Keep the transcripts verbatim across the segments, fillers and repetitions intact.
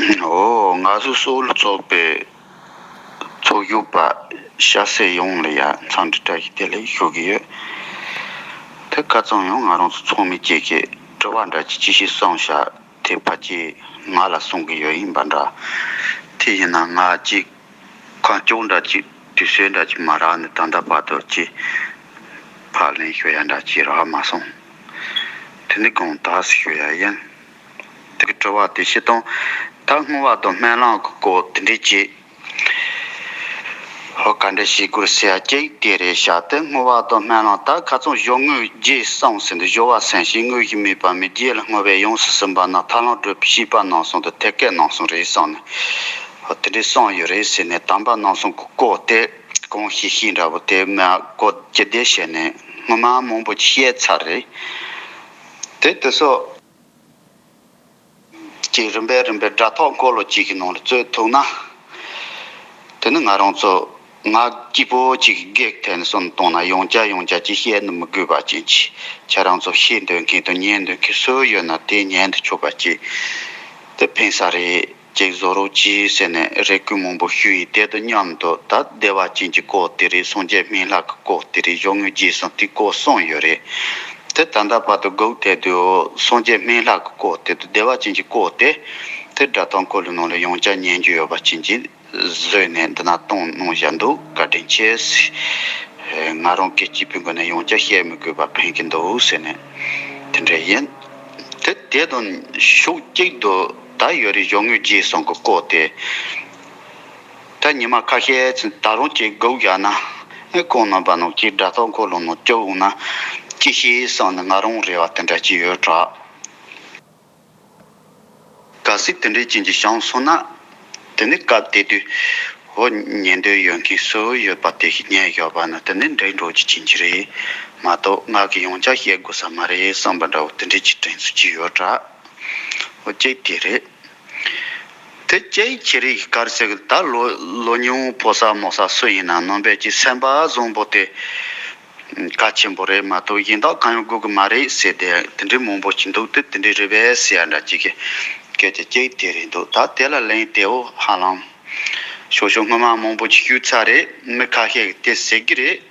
འོ་ང་ཚོ་སོ་ལོ་ཚོགས་པའི་ཚོགས་ཞུགས་པ་སྐྱ་སེར་ཡོངས་ལ་ཡ་འཚམས་འདྲི་བཀྲ་ཤིས་བདེ་ལེགས་ཞུ་གི་ཡོད། དེ་ཁ་ཚང་ཡང་ང་རང་ཚོ་ཚོགས་མི་གཅིག་གིས་དྲི་བ་འདྲ་ཅིག་ཅི་ཞིག་གསུངས་ཤག་དེ་ཕལ་ཆེར་ང་ལ་གསུང་གི་ཡོད་ཡིན་པ་འདྲ། དེ་ཡིན་ན་ང་ཅིག་ཁ་སྐྱོག་འདྲ་ཅིག་དུས་ཚོད་འདྲ་ཅིག་མ་རག་ནས་ད་ལྟ་བར་དུ་ཅིག་ཕར་ལན་ཞུ་ཡ་འདྲ་ཅིག་རག་མ་སོང་། དེ་ནི་གང་ལྟར་ཞུ་ཡ་ཡིན། དེ་གི་དྲི་བ་དེ་བྱེད་སྟངས་ད་བསྔོ་བ་དང་སྨོན་ལམ་གི་སྐོར་དེ་འདྲས་ཅིག་ཧོ་ག་འདྲ་ཞིག་དགོས་ཟེར་ཡ་གཅིག་དེ་རེད་ཤག་དེ་བསྔོ་བ་དང་སྨོན་ལམ་ད་ཁ་ཚང་གཞོན་ནུའི་རྗེས་གསུངས་ཟིན་ཏེ་སྦྱོར་བ་སེམས་བསྐྱེད་དངོས་གཞི་དམིགས་པ་མེད་རྗེས་ལ་བསྔོ་བས་ཡོངས་སུ་ཟིན་པ་རྣམས་ཐར་ལམ་བགྲོད་པའི་བྱིས་པ་རྣམས་གསུངས་ཏེ་ཐེག་དཀའི་རྣམ་གསུམ་རེད་གསུངས་ནས་ཧོ་དེ་འདྲས་གསུངས་ཡོད་རེད་ཟེར་ནས་དམ་པ་རྣམ་གསུམ་གི་སྐོར་དེ་གང་ཤེས་ཤེས་འདྲ་པོ་དེ་མ་སྐོར་ཅི་བདེ་བྱས་ནས་སྔོན་མ་མང་པོ་ཅིག་བཤད་ཚར་རེད། དེ་དེ་ཚོ། ཀྱི་རིམ་པས་རིམ་པས་སྒྲ་ཐག་འཁོར་ལོ་གཅིག་གི་ནང་ལ་བཙུད་ཐུབ་ན། དེ་ནི་ང་རང་ཚོ་ང་སྐྱིད་པོ་གཅིག་གི་གེགས་ཐད་ནས་སོང་གཏོང་ན་ཡང་བསྐྱར་ཡང་བསྐྱར་ཅིག་བཤད་ནི་མི་དགོས་པ་ཅན་གྱི་ཁྱེད་རང་ཚོ་ཤེས་འདོད་མཁན་དང་ཉན་འདོད་མཁན་སུ་ཡོད་ན་དེ་ཉན་དུ་ཆོག་པ་ཅིག་དེ་ཕན་ས་རེད། ཅིག་བཟོ་རོགས་གྱིས་ཟེར་ནས་རེ་སྐུལ་མང་པོ་ཞུས་ཡིན། དེ་དང་མཉམ་དུ་ད་བདེ་བ་ཅན་གྱི་སྐོར་དེ་རེད། སངས་རྒྱས་སྨན་བླ་གི་སྐོར་དེ་རེད། གཞུང་དངོས་རྗེས་གསུངས་དེ་སྐོར་གསུངས་ཡོད་རེད། དེ་ད་ལྟ་བར་དུ་སྒུག་བསྡད་དུས་སངས་རྒྱས་སྨན་བླ་གི་སྐོར་དེ་དང་བདེ་བ་ཅན་གྱི་སྐོར་དེ་དེ་སྒྲ་ཐག་འཁོར་ལོའི་ནང་ལ་ཡང་བསྐྱར་ཉན་རྒྱུ་ཡོད་པ་ཅན་གྱིས་བཟོས་ནས་འདི་ན་གཏོང་གནང་བཞག་འདུག་བཀའ་དྲིན་ཆེ། ང་རང་སྐད་སྐྱིད་པོའི་སྒོ་ནས་ཡང་བསྐྱར་བཤད་མི་དགོས་པ་ཕན་གྱི་འདུག་ཟེར་ནས་དེ་འདྲ་ཡིན། དེ་དེ་དང་ཕྱོགས་གཅིག་ཏུ་ད་ཡོད་རེད། གཞུང་དངོས་རྗེས་གསུངས་ཀྱི་སྐོར་དེ། ད་ཉི་མ་ཁ་ཤས་ཚུན་ད་རུང་ཅིག་སྒུག་བཞག་ན་ཨེ་ཁོང་རྣམ་པ་ནང་གི་སྒྲ་ཐག་འཁོར་ལོ་ནང་བཅུག་འོང་ན་ཅི་ཤེས་བསམ་ནས་ང་རང་རེ་བ་དེ་འདྲ་ཅིག་ཡོད་དྲགས། གལ་སྲིད་དེ་འདྲའི་ཅན་གྱི་བྱུང་སོང་ན། དེ་ནི་སྐབས་དེ་དུས་འོ་ཉན་འདོད་ཡོད་མཁན་སུ་ཡོད་པ་དེ་ཞིག་ཉན་བཞག་པ་ན་དེ་ནི་འགྲིག་འགྲོ་རྒྱུ་ཅན་གྱི་རེད་མ་གཏོགས་ང་གི་ཡང་བསྐྱར་བཤད་དགོས་ས་མ་རེད་བསམ་པ་འདྲ་བོ་དེ་འདྲའི་ཅིག་དྲན་ཚུལ་ཅིག་ཡོད་དྲགས། འོ་གཅིག་དེ་རེད། དེ་གཅིག་ཁྱེད་རིགས་ག་རེ་ཟེར་གི་ད་ལོ་ལོ་ཉུང་ཕོ་གསར་མོ་གསར་སུ་ཡིན་ན་རྣམ་པས་ཀྱི་སེམས་པ་བཟང་པོ་དེ་གལ་ཆེན་པོ་རེད་མ་གཏོགས་གཞན་དག་གང་ཡང་དགོས་གི་མ་རེད་ཟེར་ཏེ་དེ་འདྲའི་མང་པོ་ཞིག་འདུག་དེ་དེ་འདྲའི་རེད་པས་ཟེར་ཡ་འདྲ་ཅིག་གི་སྐད་ཆ་གཅིག་དེ་རེད་འདུག་ད་དེ་ལ་ལན་དེ་འོ་ཧ་ལམ་ཤོག་ཤོག་སྔོན་མ་མང་པོ་ཞིག་ཞུས་ཚར་རེད། མི་ཁ་ཤས་ཀྱིས་དེ་ཟེར་གི་རེད།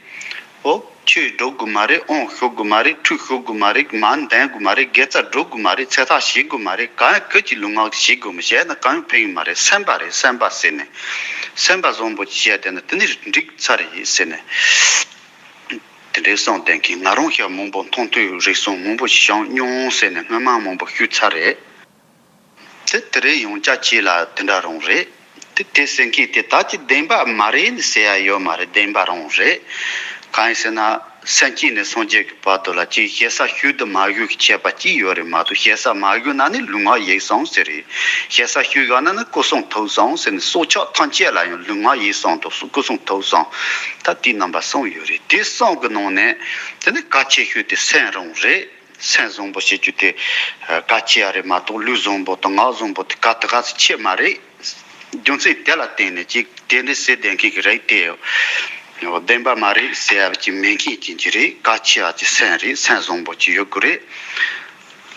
འོ། ཆོས་སྒྲུབ་དགོས་མ་རེད། དབང་ཞུ་དགོས་མ་རེད། ཁྲུས་ཞུ་དགོས་མ་རེད། མར་འདོན་དགོས་མ་རེད། དགེ་རྩ་སྒྲུབ་དགོས་མ་རེད། ཚེ་ཐར་བྱེད་དགོས་མ་རེད། གང་ཡང་གི་ཅིག་ལུས་ངག་བྱེད་དགོས་མ་བྱས་ན་གང་ཡང་ཕན་གི་མ་རེད། སེམས་པ་རེད། སེམས་པ་ཟེར་ནས་སེམས་པ་བཟང་པོ་ཅིག་བྱས་བསྡད་ན་དེ་ནི་འགྲིག་ཚར་རེད་ཟེར་ནས་དེ་འདྲའི་གསུངས་བསྡད་མཁན་ང་རང་ཞིག་མང་པོ་མཐོང་ཐོས་རིག་གསུང་མང་པོ་ཞིག་བྱུང་མྱོང་ཟེར་ནས་སྔོན་མ་མང་པོ་ཞུས་ཚར་རེད། དེ་དེ་རིང་ཡང་བསྐྱར་ཁྱེད་ལ་དེ་འདྲ་རང་རེད། དེ་དེ་ཟེར་མཁན་དེ་ད་ཅི་བདེན་པ་མ་རེད་ཟེར་ཡ་ཡོད་མ་རེད། བདེན་པ་རང་རེད། གང་ཡིན་ཟེར་ན་སེམས་ཅན་ནས་སངས་རྒྱས་ཀྱི་བར་དུ་ལ་ཅིག་ཞེ་ས་ཞུ་དུ་མ་ཞུ་གི་ཁྱད་པར་ཅི་ཡོད་རེད་མ་གཏོགས་ཞེ་ས་མ་ཞུ་ན་ནི་ལུས་ངག་ཡིད་གསུམ་ཟེར་རེད། ཞེ་ས་ཞུ་ཡོད་ན་ནི་སྐུ་གསུང་ཐུགས་གསུམ་ཟེར་ནས་སྲོག་ཆགས་ཐམས་ཅད་ལ་ཡང་ལུས་ངག་ཡིད་གསུམ་དུ་སྐུ་གསུང་ཐུགས་གསུམ་ད་དེའི་རྣམ་པ་གསུམ་ཡོད་རེད། དེ་གསུམ་གི་ནང་ནས་དེ་ནི་གལ་ཆེ་ཤོས་དེ་སེམས་རང་རེད། སེམས་བཟང་པོ་བྱེད་རྒྱུ་དེ་གལ་ཆེ་ཡ་རེད་མ་གཏོགས་ལུས་བཟང་པོ་དང་ངག་བཟང་པོ་དེ་ག་དེ་ག་ཚོད་ཆེ་མ་རེད། རྒྱུ་མཚན་དེ་ལ་བརྟེན་ནས་ཅིག་དེ་འདྲ་ཟེར་བསྡད་མཁན་གྱི་རིགས་དེ་བདེན་པ་མ་རེད་ཟེར་ཡ་ཅིག་མེད་མཁན་ཅན་གྱི་རེད། གལ་ཆེ་བ་ཅིག་སེམས་རེད། སེམས་བཟང་པོ་ཅིག་ཡོད་དགོས་རེད།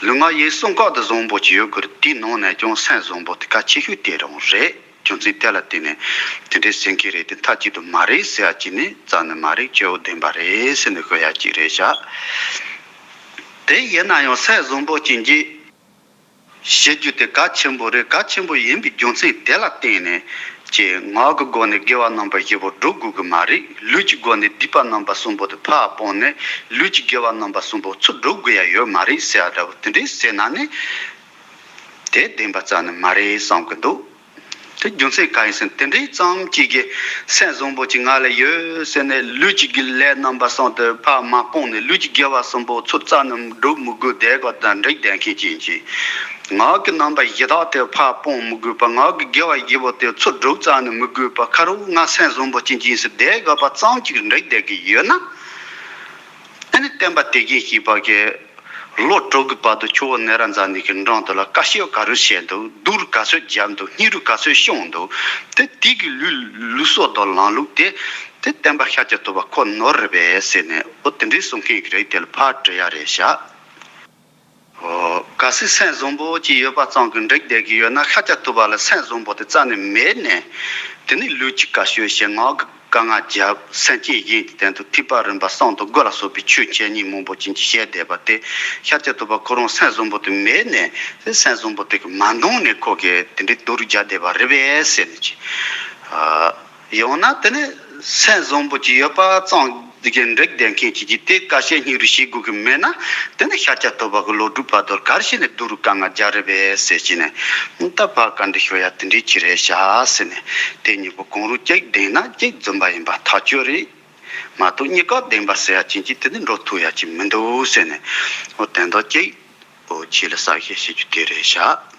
ལུས་ངག་ཡིད་གསུམ་ཀ་དེ་བཟང་པོ་ཅིག་ཡོད་དགོས་རེད། དེའི་ནང་ནས་ཀྱང་སེམས་བཟང་པོ་དེ་གལ་ཆེ་ཤོས་དེ་རང་རེད། རྒྱུ་མཚན་དེ་ལ་བརྟེན་ནས་དེ་འདྲའི་ཟེར་མཁན་རེད་དེ་མཐའ་གཅིག་ཏུ་མ་རེད་ཟེར་ཡ་གཅིག་ནི་རྩ་ནས་མ་རེད། གཅིག་པོ་བདེན་པ་རེད་ཟེར་ནས་ཤོད་ཡ་གཅིག་རེད་ཤག་དེ་ཡིན་ན་ཡང་སེམས་བཟང་པོ་ཅན་གྱི་བྱེད་རྒྱུ་དེ་གལ་ཆེན་པོ་རེད། གལ་ཆེན་པོ་ཡིན་པའི་རྒྱུ་མཚན་དེ་ལ་བརྟེན་ནས་ཀྱི་ངག་གི་སྒོ་ནས་དགེ་བ་རྣམ་པ་བཞི་པོ་སྒྲུབ་དགོས་ཀྱི་མ་རེད། ལུས་ཀྱི་སྒོ་ནས་སྡིག་པ་རྣམ་པ་གསུམ་པོ་དེ་ཕར་སྤངས་ནས་ལུས་ཀྱི་དགེ་བ་རྣམ་པ་གསུམ་པོ་ཚུར་སྒྲུབ་དགོས་ཡ་ཡོད་མ་རེད་ཟེར་ཡ་འདྲ་བོ་དེ་འདྲའི་ཟེར་ན་ནི། དེ་བདེན་པ་རྩ་ནས་མ་རེད་བསམ་གི་འདུག་དེ་རྒྱུ་མཚན་གང་ཡིན་ཟེར་ན་དེ་འདྲའི་ཙམ་གཅིག་གིས་སེམས་བཟང་པོ་ཅིག་ང་ལ་ཡོད་ཟེར་ནས་ལུས་ཀྱི་ལས་རྣམ་པ་གསུམ་དེ་ཕར་མ་སྤངས་ནས་ལུས་ཀྱི་དགེ་བ་གསུམ་པོ་ཚུར་རྩ་ནས་སྒྲུབ་མི་དགོས་བསྡད་པ་དང་འགྲིག་བསྡད་མཁན་ཅན་གྱིས། ངག་གི་རྣམ་པ་བཞི་དག་དེ་ཕར་སྤོང་མི་དགོས་པ། ངག་གི་དགེ་བ་བཞི་པོ་དེ་ཚུར་སྒྲུབ་རྩ་ནས་མི་དགོས་པ། ཁ་རོག་ང་སེམས་བཟང་པོ་ཅན་གྱི་ཡིན་ཟེར་བསྡད་དགོས་པ་ཙམ་གཅིག་འགྲིག་བསྡད་ཀྱི་ཡོད་ན། ཨ་ནི་བསྟན་པ་དེ་བཞིན་གཤེགས་པ་གི་ལོ་དྲུག་གི་བར་དུ་ཆུ་བོ་ནཻ་རཉྫ་ནའི་གི་འགྲམ་དུ་ལ་དཀའ་སྤྱད་ག་རེ་བྱས་འདུག་སྡུག་རུ་ག་ཚོད་བརྒྱབ་འདུག་སྙིང་རུ་ག་ཚོད་བཤངས་འདུག་དེ་དེ་གི་ལུས་ལུས་སྲོག་དང་ལམ་ལུགས་དེ་དེ་བསྟན་པ་ཤཱཀྱ་ཐུབ་པ་ཁོ་ནོར་རེད་པས་ཟེར་ནས་འོ་དེ་འདྲའི་གསུང་མཁན་གྱི་རིགས་དེ་ལ་ཕར་འདྲི་ཡ་རེད་ཤག་འོ་བཀའ་ གལ་སྲིད་སེམས་བཟང་པོ་ཅིག་ཡོད་པ་ཙམ་གྱིས་འགྲིག་བསྡད་ཀྱི་ཡོད་ན། ཤཱཀྱ་ཐུབ་པ་ལ་སེམས་བཟང་པོ་དེ་རྩ་ནས་མེད་ནས། དེ་ནས་ལུས་ཀྱིས་བཀའ་ཆོས་བྱེད། ངག་གིས་བཀའ་མངགས་བརྒྱབ། སེམས་ཅན་གཞན་གྱི་དོན་དུ་ཐེག་པ་རིམ་པ་གསུམ་དང་དགུ་ལ་སོགས་པའི་ཆོས་འཆད་ཉན་མང་པོ་ཅན་ཅིག་བྱས་བསྡད་པ་དེ། ཤཱཀྱ་ཐུབ་པ་ཁོ་རང་སེམས་བཟང་པོ་དེ་མེད་ནས། སེམས་བཟང་པོ་དེ་གི་མ་འདང་ནས་ཁོ་གིས་དེ་འདྲའི་སྡུག་རུས་རྒྱག་བསྡད་པ་རེད་པས་ཟེར་ནས་ཅིག་ཡང་ན་དེ་ནི་སེམས་བཟང་པོ་ཅིག་ཡོད་པ་ཙམ་གྱིས་འགྲིག་བསྡད་མཁན་ཅིག་གིས་དེ་དཀའ་སྤྱད་སྙིང་རུས་བྱེད་དགོས་ཀྱི་མེད་ན། དེ་ནི་ཤཱཀྱ་ཐུབ་པ་གི་ལོ་དྲུག་བར་དུ་ག་རེ་བྱས་ནས་སྡུག་རུས་དཀའ་ངལ་རྒྱག་རེད་པས་ཟེར་བྱས་ནས། ད་ཕར་བཀའ་འདྲི་ཞུ་ཡ་དེ་འདྲའི་ཅིག་རེད་ཤག་ཟེར་ནས། དེ་གཉིས་པོ་གང་རུང་གཅིག་བདེན་ན་གཅིག་རྫུན་པ་ཡིན་པ་ཐག་ཆོད་རེད། མ་གཏོགས་གཉིས་ཀ་བདེན་པ་ཟེར་ཡ་ཅན་ཅིག་དེ་ནི་འགྲོ་ཐུབ་ཡ་ཅིག་མི་འདུག་ཟེར་ནས། འོ་དོན་དག་གཅིག་འོ་ཁྱེད་ལ་གསལ་བཤད་བྱེད་རྒྱུ་དེ་རེད་ཤག་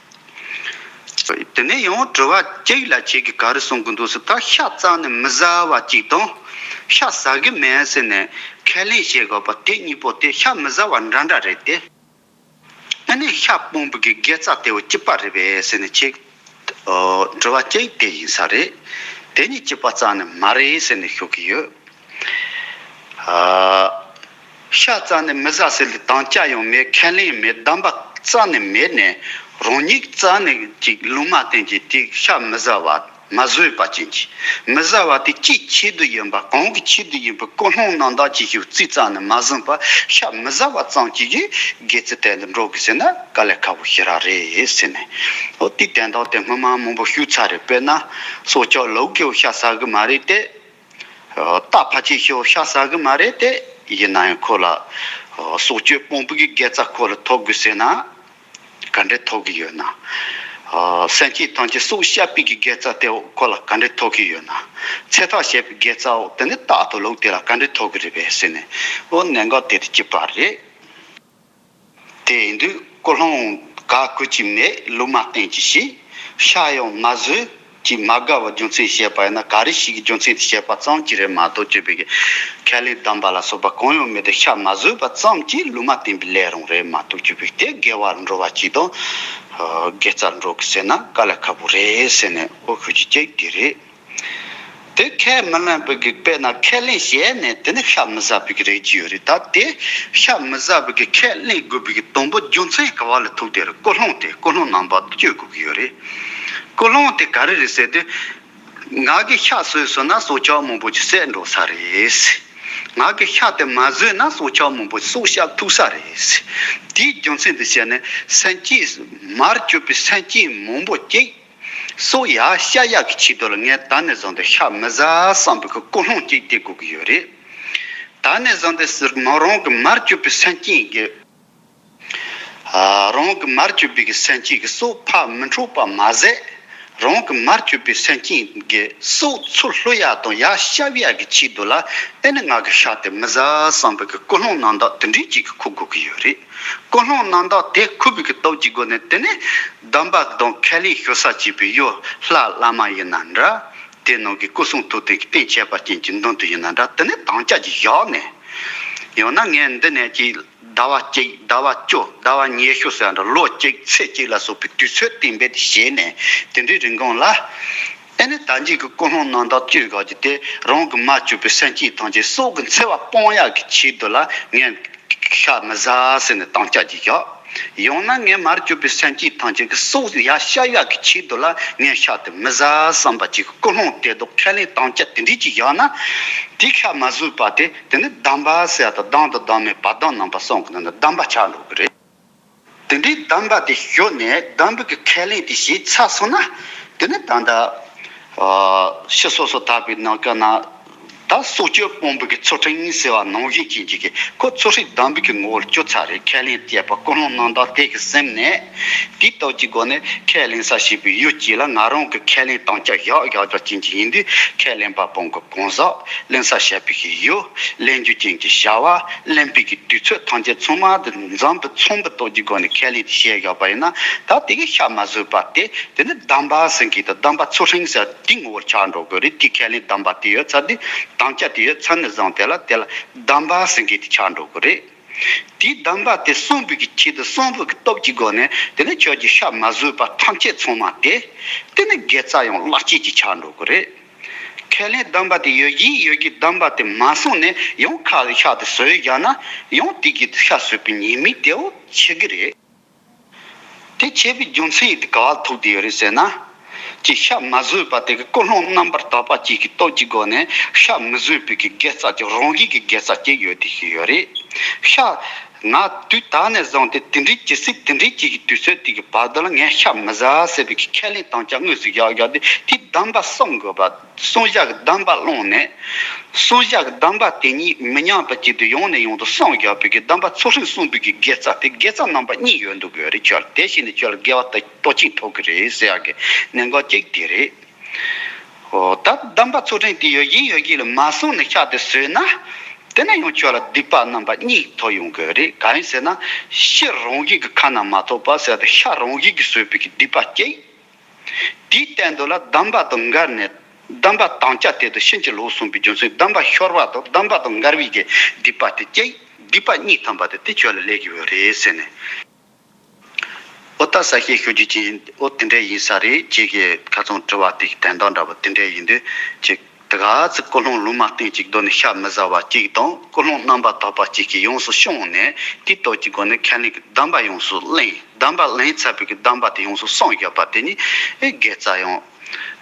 དེ་ནས་ཡང་དྲི་བ་གཅིག་ལ་ཁྱེད་ཀྱིས་ག་རེ་གསུང་གི་འདུག་ཟེར། ད་ཤ་རྩ་ནས་མི་ཟ་བ་གཅིག་དང་། ཤ་ཟ་གི་མེད་ཟེར་ནས་ཁས་ལེན་བྱེད་དགོས་པ་དེ་གཉིས་པོ་དེ་ཤ་མི་ཟ་བ་འདྲ་འདྲ་རེད་དེ། ཨ་ནི་ཤ་སྤོང་བའི་གི་དགེ་རྩ་དེ་བོ་གཅིག་པ་རེད་པས་ཟེར་ནས་ཁྱེད། ཨོ། དྲི་བ་གཅིག་དེ་ཡིན་ས་རེད། དེ་གཉིས་གཅིག་པ་རྩ་ནས་མ་རེད་ཟེར་ནས་ཞུ་གི་ཡོད། ཨ། ཤ་རྩ་ནས་མི་ཟ་ཟེར་ལེ་དམ་བཅའ་ཡང་མེད། ཁས་ལེན་མེད། གདམས་པ་རྩ་ནས་མེད་ནས། རང་ཉིད་རྩ་ནས་ཅིག་ལུང་མ་བསྟན་གྱི་དེ་ཤ་མི་ཟ་བ་མ་བཟོད་པ་ཅན་གྱི། མི་ཟ་བ་དེ་ཅིའི་ཆེད་དུ་ཡིན་པ། གང་གི་ཆེད་དུ་ཡིན་པ། ཀུན་སློང་རྣམ་དག་ཅིག་ཞིག་རྩིས་རྩ་ནས་མ་ཟིན་པ། ཤ་མི་ཟ་བ་ཙམ་གྱིས་ཀྱི་དགེ་རྩའི་དོན་དུ་འགྲོ་གི་ཟེར་ན་དཀའ་ལས་ཁག་པོ་ཞེ་དྲག་རེད་ཟེར་ནས། འོ་དེའི་དོན་དག་དེ་སྔོན་མ་མང་པོ་ཞུས་ཚར་རེད། དཔེར་ན་སྲོག་ཆགས་ལུག་གིས་ཤ་ཟ་གི་མ་རེད་དེ། རྟ་ཕལ་ཆེར་ཤོ་ཤ་ཟ་གི་མ་རེད་དེ། ཡིན་ན་ཡང་ཁོ་ལ་སྲོག་གཅོད་སྤོང་བའི་གི་དགེ་རྩ་ཁོ་ལ་ཐོབ་དགོས་ཟེར་ན། ག་འདྲས་ཐོབ་ཀྱི་ཡོད་ན། སེམས་ཅན་ཐམས་ཅད་སྲོག་བསྐྱབ་པའི་གི་དགེ་རྩ་དེ་ཁོ་ལ་ག་འདྲས་ཐོབ་ཀྱི་ཡོད་ན། ཚེ་ཐར་བྱེད་པའི་དགེ་རྩ་འོ་དེ་ནི་རྟ་དང་ལུག་དེ་ལ་ག་འདྲས་ཐོབ་ཀྱི་རེད་པས་ཟེར་ནས། འོ་གནད་འགག་དེ་དང་གཅིག་པ་རེད། དེ་ཡིན་དུས་ཀུན་སློང་ག་གུ་ཅི་མེད། ལུང་མ་བསྟན་ཅི་ཞིག་ཤ་ཡང་མ་ཟོས་ཅིག་མ་དགའ་བ་རྒྱུ་མཚན་བཤད་པ་ཡིན་ན། ག་རེ་ཞིག་གི་རྒྱུ་མཚན་དེ་བཤད་པ་ཙམ་གྱིས་རེད་མ་གཏོགས། སྤྱོད་པའི་གི་ཁས་ལེན་གདམས་པ་ལ་སོགས་པ་གང་ཡང་མེད་དེ། ཤ་མ་ཟོས་པ་ཙམ་གྱིས་ལུང་མ་བསྟན་པའི་ལས་རང་རེད་མ་གཏོགས། སྤྱོད་པའི་དེ་དགེ་བ་འགྲོ་བ་གཅིག་དང་། དགེ་རྩ་འགྲོ་གི་ཟེར་ན་དཀའ་ལས་ཁག་པོ་རེད་ཟེར་ནས། འོ་ཁུ་ཅི་གཅིག་དེ་རེད། དེ་ཁས་མི་ལེན་པའི་གི་དཔེར་ན་ཁས་ལེན་བྱས་ནས་དེ་ནི་ཤ་མི་ཟ་བའི་གི་རེད་ཀྱི་ཡོད་རེད། ད་དེ་ཤ་མི་ཟ་བའི་གི་ཁས་ལེན་དགོས་པའི་གི་དང་པོ་རྒྱུ་མཚན་ག་བ་ལ་ཐུག་དེ་རེད། ཀུན་སློང་དེ། ཀུན་སློང་རྣམ་པ་གཅོད་དགོས་ཀྱི་ཡོད་རེད། ཀུན་སློང་དེ་ག་རེ་རེད་ཟེར་དུས། ང་གིས་ཤ་ཟོས་སོང་ན་སྲོག་ཆགས་མང་པོ་ཅིག་བསད་འགྲོ་ས་རེད། ང་གིས་ཤ་དེ་མ་ཟོས་ན་སྲོག་ཆགས་མང་པོ་སྲོག་སྐྱབས་ཐུབ་ས་རེད། དེའི་རྒྱུ་མཚན་དེ་བཤད་ནས། སེམས་ཅན་མར་གྱུར་པའི་སེམས་ཅན་མང་པོ་ཅིག་སྲོག་ཡར་བསྐྱབ་ཡག་གི་ཆེད་དུ་ལ་ངས་ད་ནས་བཟུང་སྟེ་ཤ་མི་ཟ་བསམ་པའི་གི་ཀུན་སློང་ཅིག་དེ་དགོས་ཀྱི་ཡོད་རེད། ད་ནས་བཟུང་སྟེ་ཟེར་མ་རང་གི་མར་གྱུར་པའི་སེམས་ཅན་གྱི། ཨ། རང་གི་མར་གྱུར་པའི་གི་སེམས་ཅན་གྱི་སྲོག་ཕར་མི་འཕྲོག་པ་མ་ཟད། རང་གི་མར་གྱུར་པའི་སེམས་ཅན་གྱི་སྲོག་ཚུར་བསླུ་ཡག་དང་ཡར་བསྐྱབ་ཡག་གི་ཆེད་དུ་ལ། ཨེ་ནི་ང་གི་ཤ་དེ་མི་ཟ་བསམ་པའི་གི་ཀུན་སློང་རྣམ་དག་དེ་འདྲའི་ཅིག་གི་འཁུར་དགོས་ཀྱི་ཡོད་རེད། ཀུན་སློང་རྣམ་དག་དེ་འཁུར་བའི་གི་སྟོབས་ཀྱི་སྒོ་ནས་དེ་ནི་གདམས་པ་དང་ཁས་ལེན་ཞུ་ས་བྱེད་པའི་ཡུལ་ལྷ་བླ་མ་ཡིན་ན་འདྲ། དེ་ནང་གི་སྐུ་གསུང་ཐུགས་རྟེན་གྱི་རྟེན་ཁྱད་པར་ཅན་གྱི་མདུན་དུ་ཡིན་ན་འདྲ། དེ་ནི་དམ་བཅའ་ཅིག་བཞག་ནས། ཡང་ན་ངས་འདི་ནས་ཀྱི་ཟླ་བ་གཅིག་ཟླ་བ་བཅུ་ཟླ་བ་ཉི་ཤུ་ཟེར་འདྲ། ལོ་གཅིག་ཚེ་གཅིག་ལ་སོགས་པའི་དུས་ཚོད་གཏན་འབེབས་བྱས་ནས། དེ་འདྲའི་རིང་གང་ལ། ཨེ་ནི་ད་གིན་གྱི་ཀུན་སློང་རྣམ་དག་གཅོད་དགོས་ཀྱི་དེ། རང་གི་མར་གྱུར་པའི་སེམས་ཅན་ཐམས་ཅད་སྲོག་གི་འཚེ་བ་སྤོང་ཡག་གི་ཆེད་དུ་ལ་ངས་ཤ་མི་ཟ་ཟེར་ནས་དམ་བཅའ་ཅིག་བཞག་ཡང་ན་ངས་མར་གྱུར་པའི་སེམས་ཅན་ཐམས་ཅད་ཀྱི་སྲོག་ཡར་བསྐྱབ་ཡག་གི་ཆེད་དུ་ལ་ངས་ཤ་དེ་མི་ཟ་བསམ་པ་ཅིག་གི་ཀུན་སློང་དེ་དང་ཁས་ལེན་དམ་བཅའ་དེ་འདྲའི་ཅིག་བཞག་ན། དེ་ཤ་མ་ཟོས་པ་དེ་དེ་ནི་གདམས་པ་ཟེར་ཡག་དང་། གདམས་དང་གདམས་མེད་པ་དང་རྣམ་པ་གསུམ་གྱི་ནང་ནས་གདམས་པ་ཆགས་འགྲོ་གི་རེད། དེ་འདྲའི་གདམས་པ་དེ་ཞུས་ནས་གདམས་པའི་གི་ཁས་ལེན་དེ་བྱས་ཚར་སོང་ན། དེ་ནི་ད་ལྟ་ཨ་ཕྱི་སོ་སོ་དག་པའི་ནང་ཀ་ན། ད་སྲོག་གཅོད་སྤོང་བའི་གི་ཚུལ་ཁྲིམས་ཟེར་བ་ནང་བཞིན་ཅན་ཅིག་གི་ཁོ་ཚུལ་ཁྲིམས་གདམས་པའི་གི་ངོ་བོར་གྱུར་ཚར་རེད། ཁས་ལེན་བཅས་པ་ཀུན་སློང་རྣམ་དག་དེ་གི་སེམས་ནས། དེའི་སྟོབས་ཀྱི་སྒོ་ནས་ཁས་ལེན་ས་བྱེད་པའི་ཡུལ་གཅིག་ལ་ང་རང་གི་ཁས་ལེན་དམ་བཅའ་བཞག་བཞག་ཅན་ཅིག་ཡིན་དུས། ཁས་ལེན་པ་པོ་གི་གང་ཟག་ལེན་ས་བྱེད་པའི་གི་ཡུལ། ལེན་རྒྱུ་ཅན་གྱི་བྱ་བ། ལེན་པའི་གི་དུས་ཚོད་ཐམས་ཅད་ཚང་མ་དེ་འཛོམས་པའི་ཚང་བའི་སྟོབས་ཀྱི་སྒོ་ནས་ཁས་ལེན་དེ་བྱས་བཞག་པ་ཡིན་ན། ད་དེ་གི་ཤ་མ་ཟོས་པ་དེ་དེ་ནི་གདམས་པ་ཟེར་གི་དང་། གདམས་པ་ཚུལ་ཁྲིམས་ཟེར་དེའི་ངོ་བོར་ཆགས་འགྲོ་གི་རེད། དེ་ཁས་ལེན་གདམས་པ་དེ་ཡོད་ཚར་དུས། དམ་བཅའ་དེ་ཡོད་ཚར་ནས་བཟུང་དེ་ལ་དེ་ལ་གདམས་པ་ཟེར་གི་དེ་ཆགས་འགྲོ་གི་རེད། དེའི་གདམས་པ་དེ་སྲུང་བའི་གི་ཆེད་དུ། སྲུང་བའི་གི་སྟོབས་ཀྱི་སྒོ་ནས་དེ་ནི་ཁྱོད་ཀྱི་ཤ་མ་ཟོས་པ་ཐམས་ཅད་ཚང་མ་དེ། དེ་ནི་དགེ་རྩ་ཡང་ལག་ཆད་ཅིག་ཆགས་འགྲོ་གི་རེད། ཁས་ལེན་གདམས་པ་དེ་ཡོད་བཞིན་ཡོད་ཀྱི་གདམས་པ་དེ་མ་སྲུང་ནས་ཡང་ཁ་ལ་ཤ་དེ་ཟོས་བཞག་ན། ཡང་དེ་གི་ཤ་ཟོས་པའི་ཉེས་དམིགས་དེའོ་ཆེ་གི་རེད། བྱས་པའི་རྒྱུ་མཚན་ཡིན་དེ་ག་བ་ཐུག་བསྡད་ཡོད་རེད་ཟེར་ན། ཀྱི་ཤ་མ་ཟོས་པ་དེ་གི་ཀུན་སློང་རྣམ་པར་དག་པ་གཅིག་གི་སྟོབས་ཀྱི་སྒོ་ནས་ཤ་མི་ཟོས་པའི་གི་དགེ་རྩ་གཅིག་རང་བཞིན་གྱི་དགེ་རྩ་གཅིག་ཡོད་དེ་ཞིག་ཡོད་རེད། ཤ་ང་དུས་ད་ནས་བཟུང་སྟེ་དེ་འདྲའི་ཇི་སྲིད་དེ་འདྲའི་གཅིག་གི་དུས་ཚོད་དེ་གི་བར་དུ་ལ་ངས་ཤ་མི་ཟ་ཟེར་བའི་གི་ཁས་ལེན་དམ་བཅའ་དངོས་སུ་བཞག་བཞག་སྟེ་དེ་སྡོམ་པ་སྲུང་དགོས་པ། སྲུང་བྱ་གི་སྡོམ་པ་བླངས་ནས། སྲུང་བྱ་གི་སྡོམ་པ་དེ་ཉིད་མི་ཉམས་པ་ཅིག་ཏུ་ཡང་ནས་ཡང་དུ་སྲུང་བཞག་པའི་གི་སྡོམ་པ་ཚུལ་ཁྲིམས་སྲུང་བའི་གི་དགེ་རྩ་དེ་དགེ་རྩ་རྣམ་པ་གཉིས་ཡོད་འདུག་གི་རེད། ཁྱོད་དེ་བཞིན་དུ་ཁྱོད་ལ་དགེ་བ་ལྟ་རྟོག་ཅིང་ཐོབ་གི་རེད་ཟེར་ཡག་གི་གནད་འགག་ཅིག་དེ་རེད། འོ་ད་སྡོམ་པ་ཚུལ་ཁྲིམས་དེ་ཡོད་བཞིན་ཡོད་བཞིན་ལ་མ་སྲུང་ནས་ཤ་དེ་ཟོས་ན། དེ་ན་ཡང་ཁྱོད་ལ་སྡིག་པ་རྣམ་པ་གཉིས་ཐོབ་ཡོང་གི་རེད། གང་ཡིན་ཟེར་ན། ཤི་རང་བཞིན་གྱི་ཁ་ན་མ་ཐོ་བ་ཟེར་ཏེ་ཤ་རང་བཞིན་གྱིས་ཟོས་པའི་གི་སྡིག་པ་གཅིག་དེའི་སྟེང་དུ་ལ་སྡོམ་པ་དང་འགལ་ནས། སྡོམ་པ་དམ་བཅའ་དེ་དང་ཕྱིན་ཅི་ལོག་སོང་བའི་རྒྱུ་མཚན་སྡོམ་པ་ཤོར་བ་དང་སྡོམ་པ་དང་འགལ་བའི་གི་སྡིག་པ་དེ་གཅིག་སྡིག་པ་གཉིས་ཐམ་པ་དེ་དེ་ཁྱོད་ལ་སླེབས་ཀྱི་ཡོད་རེད་ཟེར་ནས། ཨོ་ད་ས་ཞེས་ཞུ་རྒྱུ་ཅི་ཡིན། ཨོ་དེ་འདྲ་ཡིན་ས་རེད། ཅིག་གི་ཁ་ཚང་དྲི་བ་དེ་གི་དོན་དག་འདྲ་པོ་དེ་འདྲ་ཡིན་དུས་ཅིག་དེ་ག་ཚོད་ཀུན་སློང་ལུང་མ་བསྟན་ཅིག་སྡོད་ནས་ཤ་མི་ཟ་བ་གཅིག་དང་ཀུན་སློང་རྣམ་པར་དག་པ་གཅིག་གིས་ཡོངས་སུ་བསྲུངས་ནས་དེའི་སྟོབས་ཀྱི་སྒོ་ནས་ཁས་ལེན་གྱི་སྡོམ་པ་ཡོངས་སུ་ལེན། སྡོམ་པ་ལེན་ཚར་བའི་གི་སྡོམ་པ་དེ་ཡོངས་སུ་སྲུང་བཞག་པ་དེ་ནི་ཨེ་དགེ་རྩ་ཡང་།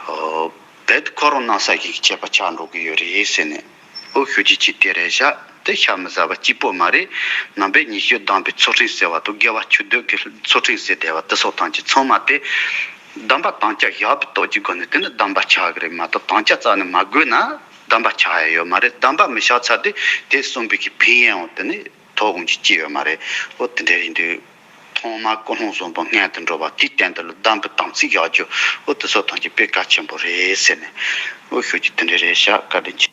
ཨོ། རྦད་དེ་ཁོ་རང་ནང་ས་ཞིག་གི་ཁྱད་པར་ཆགས་འགྲོ་གི་ཡོད་རེད་ཟེར་ནས། ཨོ་ཞུ་རྒྱུ་ཅིག་དེ་རེད་ཤག་དེ་ཤ་མི་ཟ་བ་གཅིག་པོ་མ་རེད། ནང་པའི་ཉི་ཤུ་སྡོམ་པའི་ཚུལ་ཁྲིམས་ཟེར་བ་དང་དགེ་བ་ཆོས་སྡུད་ཀྱི་ཚུལ་ཁྲིམས་ཟེར་བསྡད་པ་དེ་སོགས་ཐམས་ཅད་ཚང་མ་དེ། སྡོམ་པ་དམ་བཅའ་བཞག་པའི་སྟོབས་ཀྱི་སྒོ་ནས་དེ་ནི་སྡོམ་པ་ཆགས་ཀྱི་རེད་མ་གཏོགས་དམ་བཅའ་རྩ་ནས་མ་དགོས་ན་སྡོམ་པ་ཆགས་ཡ་ཡོད་མ་རེད། སྡོམ་པ་མི་བཞག་ཚར་དུས་དེ་སྲུང་བའི་གི་ཕན་ཡོན་དེ་ནི་ཐོགས་དགོངས་ཀྱི་ཅི་ཡོད་མ་རེད། ཨོ་དེ་འདྲ་ཡིན་དུས། ཐོག་མར་ཀུན་སློང་བཟང་པོ་སྔོན་དུ་འགྲོ་བ་དེའི་སྟེང་དུ་ལ་སྡོམ་པའི་དམ་ཚིག་བཞག་རྒྱུ་ཨོ་དེ་ཚོ་ཐམས་ཅད་དཔེ་གལ་ཆེན་པོ་རེད་ཟེར་ནས་ཨོ་ཞུ་རྒྱུ་དེ་འདྲ་རེད་ཤག་བཀའ་དྲིན་ཆེ།